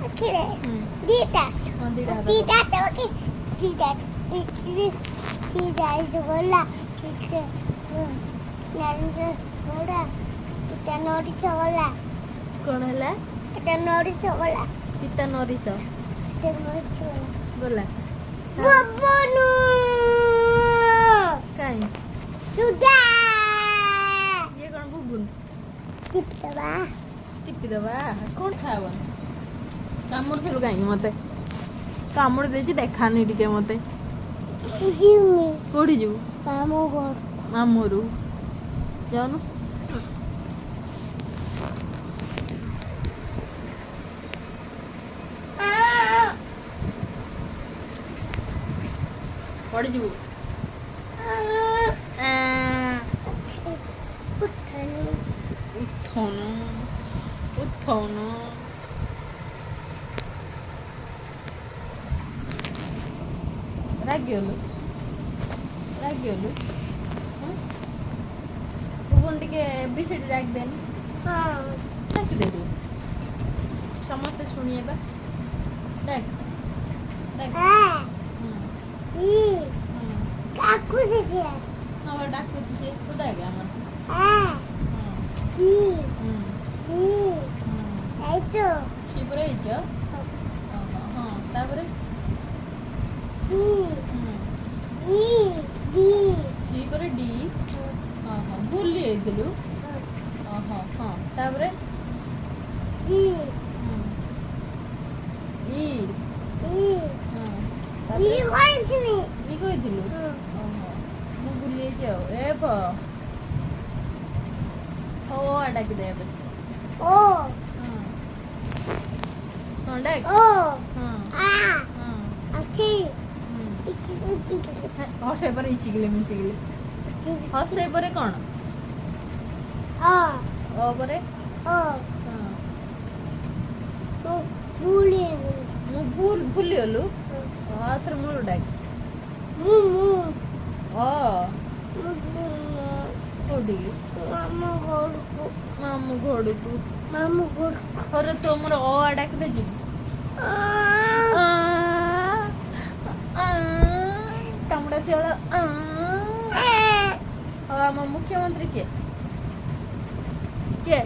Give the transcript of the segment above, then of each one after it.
ରଖିଲେ। ହୁଁ। ଦିଟା। ହଁ, ଦିଟା ହାତ। ଦିଟା ରଖି, ଦିଟା, ଦିଟା ଗଲା, ଗଲା, ପିତା ନରିଷ ଗଲା। କ'ଣ ହେଲା? ପିତା ନରିଷ ଗଲା। ପିତା ନରିଷ। ପିତା ନରିଷ ଗଲା। ଗଲା। ବବନୁ। କାଇଁ? ସୁଦା। ଇଏ କ'ଣ ବୁବୁନ? ଟିପିଦବା। ଟିପିଦବା କ'ଣ? ଖାଇବନି? କାମୁଡ଼ୁଥିଲୁ କାହିଁକି ମତେ? କାମୁଡ଼ି ଦେଇଛି, ଦେଖାନି ଟିକେ ମତେ। ଯିମି। କୋଉଠି ଯିବୁ? ମାମୁଁ ଘର। ମାମୁଁ ଘରକୁ ଯାଉନୁ। ପଡ଼ିଯିବୁ। ଉଠନି। ଉଠଉନୁ, ଉଠଉନୁ। ରାଗିଗଲୁ, ରାଗିଗଲୁ? ବୁବୁନ, ଟିକେ ଏବିସିଡି ଡାକି ଦେନି। ଡାକି ଦେ ଟିକେ, ସମସ୍ତେ ଶୁଣିବେ ବା। ଡାକ, ଡାକ। ଆ ଇ କାକୁଛି ସେ। ହଁ ବା, ଡାକୁଛି ସେ। ତୁ ଡାକେ ଆମର। ଆ ଇ ସି ଏଇତ। ସି ପରେ ଏଚ୍। ହଁ, ତାପରେ? C E D. ସି ପରେ ଡି। ହଁ ହଁ, ଭୁଲି ଯାଇଥିଲୁ। ଓହୋ, ହଁ, ତାପରେ? ଜି। ଇ। ଇ। ହଁ। ଇ ତାପରେ? କହିଥିଲି। ଇ କହିଥିଲୁ? ଓହୋ, ମୁଁ ଭୁଲି ଯାଇଛି। ଆଉ ଏଫ୍। ହଉ, ଅ ଆ ଡାକିଦେ ଏବେ। ଓ। ହଁ ହଁ, ଡାକ। ଓ। ହଁ। ଆ। ହଁ। ଅଛି। ଇଚି ଇଚି। ହସେଇ ପରେ ଇଚିକିଲେ ମିଚିକିଲେ। ହସେଇ ପରେ କ'ଣ? ଅ। ଅ ପରେ? ଅ। ହଁ। ମୁଁ ଭୁଲିଗଲି। ମୁଁ ଭୁଲ ଭୁଲିଗଲୁ? ଆଉ ଥରେ ମୂଳରୁ ଡାକ। ମୁଁ ମୁଁ ଅ। ମୁଁ। କୋଉଠିକି? ମାମୁଁ ଘରକୁ। ମାମୁଁ ଘରକୁ। ମାମୁଁ ଘରକୁ। ଘରେ ତୋ ମୋର ଅ ଆ ଡାକିଦେ, ଯିବୁ। କାମୁଡ଼ା ଶିଆଳ। ହଉ, ଆମ ମୁଖ୍ୟମନ୍ତ୍ରୀ କିଏ? କିଏ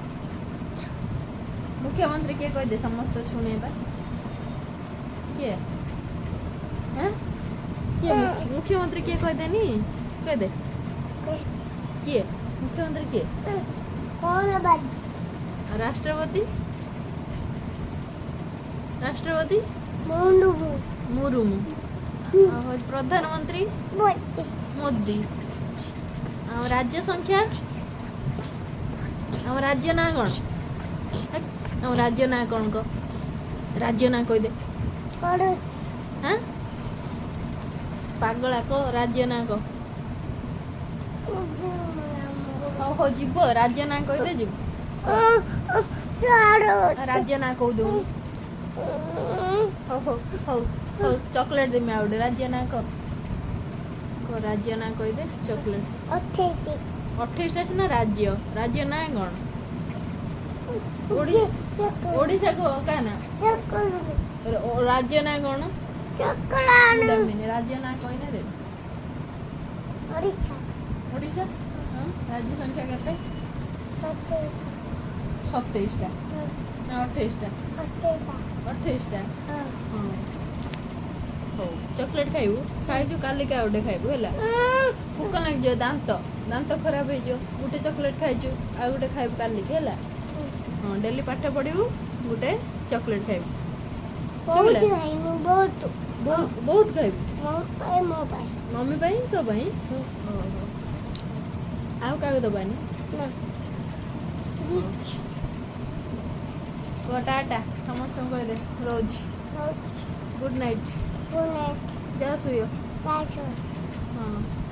ମୁଖ୍ୟମନ୍ତ୍ରୀ କିଏ କହିଦେ, ସମସ୍ତେ ଶୁଣେଇବା। କିଏ? ଆଁ? କିଏ ମୁଖ୍ୟମନ୍ତ୍ରୀ କିଏ କହିଦେନି, କହିଦେ। କିଏ ମୁଖ୍ୟମନ୍ତ୍ରୀ କିଏ? କଣ ବାଜି? ଆଉ ରାଷ୍ଟ୍ରପତି? ରାଷ୍ଟ୍ରପତି? ମୁଣ୍ଡକୁ। ମୁର୍ମୁ। ଆଉ ହଉଛି ପ୍ରଧାନମନ୍ତ୍ରୀ? ମୋଦି। ଆଉ ରାଜ୍ୟ ସଂଖ୍ୟା? ଆମ ରାଜ୍ୟ ନାଁ କ'ଣ? ଆମ ରାଜ୍ୟ ନାଁ କ'ଣ କହ? ରାଜ୍ୟ ନାଁ କହିଦେ। କଣ? ହାଁ, ପାଗଳା, କହ, ରାଜ୍ୟ ନାଁ କହ। ହଉ ହଉ, ଯିବ। ରାଜ୍ୟ ନାଁ କହିଦେ, ଯିବୁ। ରାଜ୍ୟ ନାଁ କହୁ ଦଉନୁ। ହଉ ହଉ ହଉ ହଉ, ଚକୋଲେଟ୍ ଦେମି ଆଉ ଗୋଟେ। ରାଜ୍ୟ ନାଁ କହ, କହ। ରାଜ୍ୟ ନାଁ କହିଦେ, ଚକୋଲେଟ୍। 28। 28ଟା ସିନା ରାଜ୍ୟ, ରାଜ୍ୟ ନାଁ କ'ଣ? ଓଡ଼ିଶା କାହା ନାଁ? ରାଜ୍ୟ ନାଁ କ'ଣ? ମୁଁ ଦେମିନି। ରାଜ୍ୟ ନାଁ କହିଲେ ଦେବି। ଓଡ଼ିଶା। ଓଡ଼ିଶା, ହଁ। ରାଜ୍ୟ ସଂଖ୍ୟା କେତେ? 27। 27ଟା ନା 28ଟା? 28ଟା। 28ଟା। ହଁ, ହଉ, ଚକୋଲେଟ୍ ଖାଇବୁ? ଖାଇଛୁ, କାଲିକି ଆଉ ଗୋଟେ ଖାଇବୁ, ହେଲା? ପୋକ ଲାଗିଯିବ, ଦାନ୍ତ ଦାନ୍ତ ଖରାପ ହେଇଯିବ। ଗୋଟେ ଚକୋଲେଟ୍ ଖାଇଛୁ, ଆଉ ଗୋଟେ ଖାଇବୁ କାଲିକି, ହେଲା? ହଁ, ଡେଲି ପାଠ ପଢ଼ିବୁ, ଗୋଟେ ଚକୋଲେଟ୍ ଖାଇବୁ। ବହୁତ ଖାଇବୁ, ବହୁତ। ବହୁତ ବହୁତ ଖାଇବୁ। ମୋ ପାଇଁ, ମୋ ପାଇଁ। ମମି ପାଇଁ, ତୋ ପାଇଁ। ଓହୋ, ଆଉ କାହାକୁ ଦବାନି? ନା। କହ ଟାଟା, ସମସ୍ତଙ୍କୁ କହିଦେ, ରହୁଛି। Good night. Good night. ଯାଅ ଶୋଇବ। ଯାଅ। ହଁ।